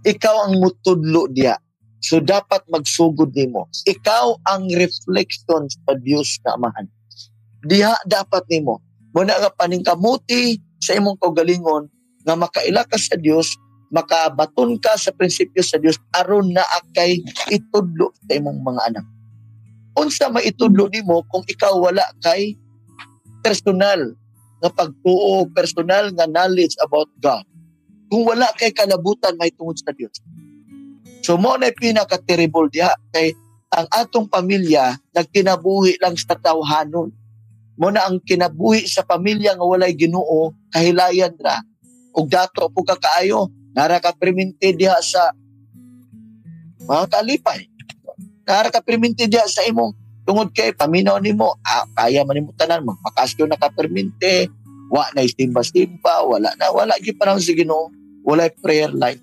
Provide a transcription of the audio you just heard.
Ikaw ang mutudlo diya. So dapat magsugod nimo. Ikaw ang reflection sa Dios nga Amahan. Diha dapat nimo. Muna nga paningkamuti sa imong kaugalingon nga makaila ka sa Dios, makabaton ka sa prinsipyo sa Dios aron naa kay itudlo sa imong mga anak. Unsa maitudlo nimo kung ikaw wala kay personal nga pagtuo, personal nga knowledge about God? Kung wala kay kalabutan mahitungod sa Dios. So mo na pinaka-terrible diha kay ang atong pamilya nagkinabuhi lang sa tawhanon. Mo na ang kinabuhi sa pamilya nga walay Ginoo, kahilayan ra. Ug dato po ka kaayo, nara ka perminti diha sa mga kalipay. Nara ka perminti diha sa imong tungod kay paminaw nimo, kaya man nimo tanan, magbakasyon na ka perminti, wa na simba-simba, wala na, wala gyud panahon sa Ginoo, walay prayer life.